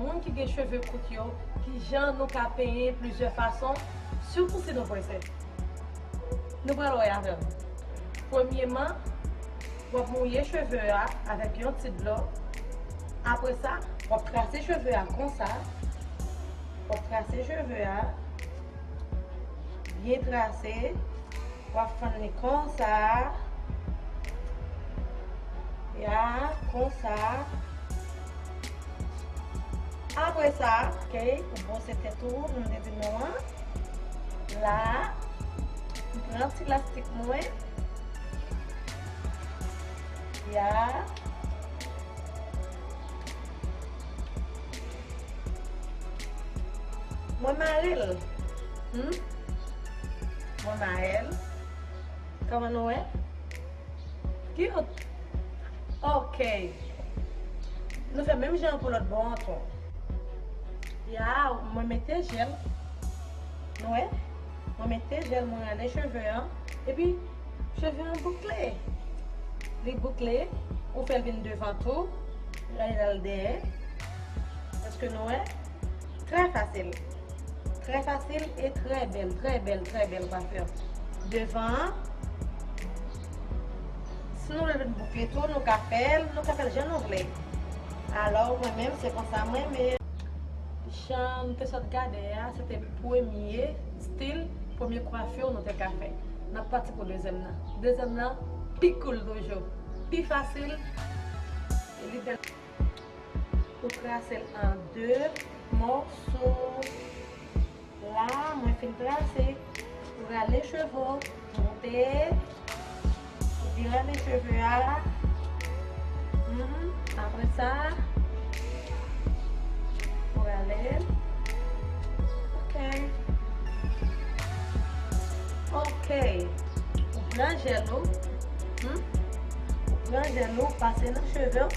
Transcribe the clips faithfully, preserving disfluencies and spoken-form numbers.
Moun ki gen cheve kout yo, kijan nou ka penyen plizyè fason, sitou si nou prese. Nou pral wè avè m. Premyeman, w ap mouye cheve a avèk yon ti dlo. Apre sa, w ap trase cheve a konsa. W ap trase cheve a, byen trase. W ap fann li konsa. Ya, konsa. Apre sa, ok, ou bwose tèt ou, jan m te di nou an. La, m pran ti lastik mwen. Ya. Mwen mare l. Hmm? Mwen mare l. Kòman nou wè? Cute. Ok. Nou fè menm jan pou lòt bò an tou. Ya, mwen mete jèl. Nou wè? Mwen mete jèl, mwen rale cheve an. Epi, cheve an boukle. Li boukle, ou fè l vin devan tou, rale l al dèyè. Èske nou wè? Trè fasil. Trè fasil e trè bèl, trè bèl, trè bèl kwafè. Devan an, si nou vle l vin boukle tou, nou ka fè l, nou ka fè l jan nou vle. Alò, mwen menm, se konsa mwen renmen. Jan nou te sot gade a, se te premye stil, premye kwafi nou te ka fè. N ap pati pou dezyèm nan. Dezyèm nan, pi cool toujou. Pi fasil. E li bèl. Ou trase l an de mòso. La, mwen fin trase. Ou rale cheve w, monte. Ou byen rale cheve a. Mhm. Apre sa, ou rale l. Ok. Ok. Ou pran jèl ou. Hmm? Ou pran jèl ou, pase nan cheve w.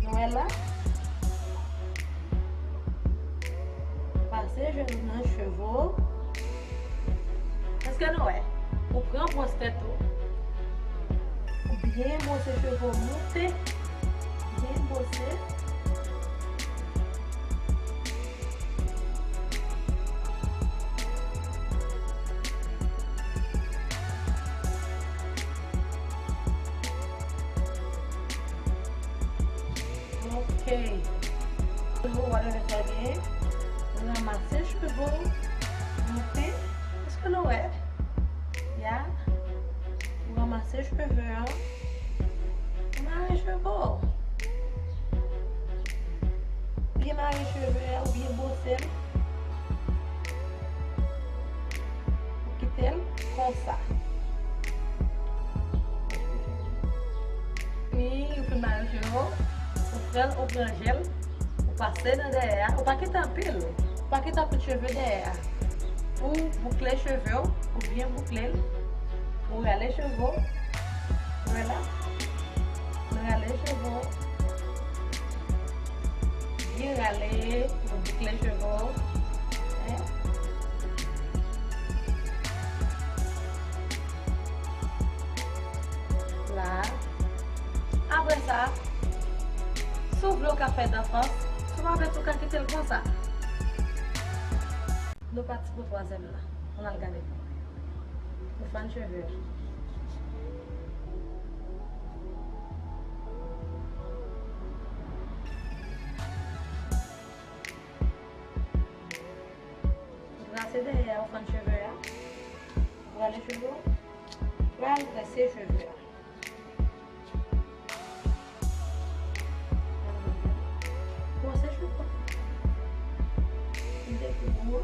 Nou wè la? Pase jèl ou nan cheve w. Èske nou wè? Ou pran bwòs tèt ou. Ou byen bwose cheve w, monte. Byen bwose. Ok. Nou wale fè byen. Ranmase cheve w. Monte. Èske nou wè? Ya. Ou ranmase cheve an. Mare cheve w. Byen mare cheve a, ou byen bwose l. Ou kite l konsa. Epi, ou fin mare cheve w, ou pran, ou pran jèl, ou pase nan dèyè a, ou pa kite anpil, ou pa kite anpil cheve dèyè a. Ou boukle cheve w, ou byen boukle l, ou rale cheve w, ou wè la, ou rale cheve w, byen rale, ou boukle cheve w, en. La. Apre sa, si w vle w ka fè danfans, si w pa vle tou w ka kite l konsa. Nou pati pou twazyèm nan. Ann al gade. Nou fann cheve. Ou trase dèyè a, ou fann cheve a. Ou rale cheve w. Pral trese cheve a. Bon, se cheve. Li te pi bon.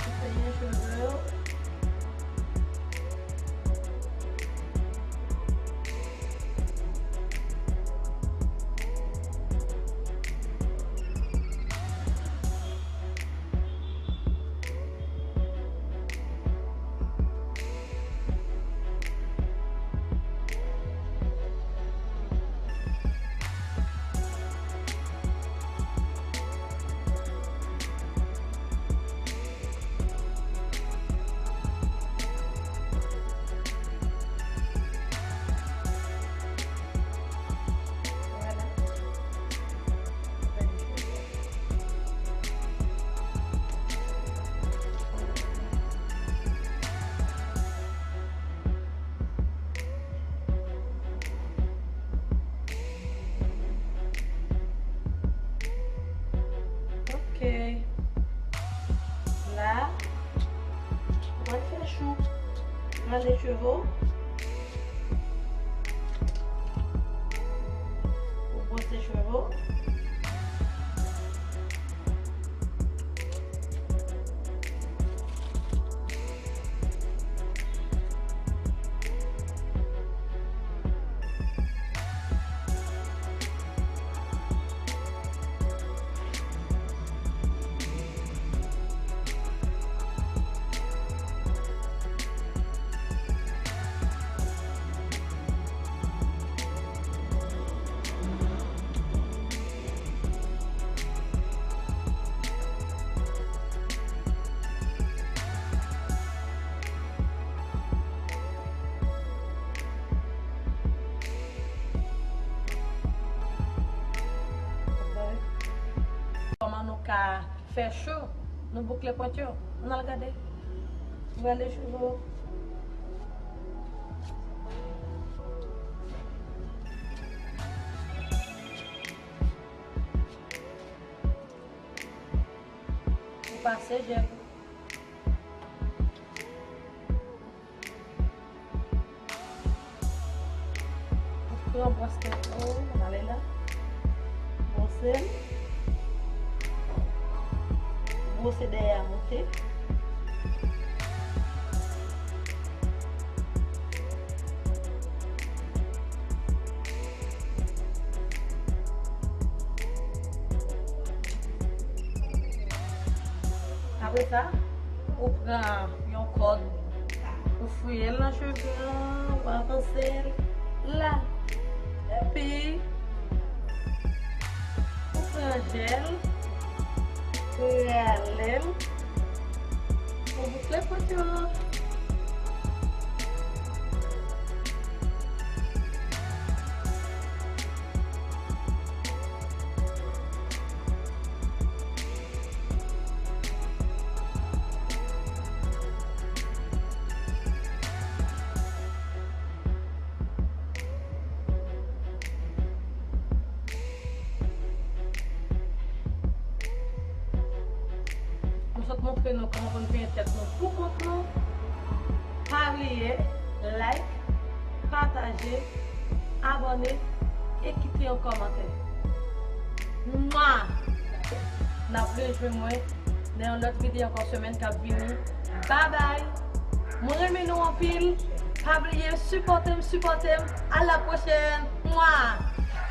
Ou penyen cheve w. Rale cheve w. Ou bwose cheve w. Kòman nou ka fè cho, nou boukle pwent yo. Ann al gade. Rale cheve w. Ou pase jèl. Ou pran bwòs tèt ou, ale la. Bwose l. Bwose dèyè a monte. Apre sa, ou pran yon kòd, ou fouye l nan cheve an, ou avanse l la. Epi, ou pran jèl, ou rale l, ou boukle pwent yo. Nou sot montre nou kòman pou n penyen tèt nou pou kont nou. Pa bliye like, pataje, abòne e kite yon kòmantè. Mwa! N ap rejwenn mwen nan yon lòt videyo ankò semèn k ap vini. Babay! Mwen renmen nou anpil. Pa bliye sipòte m, sipòte m. A la pwochèn! Mwa!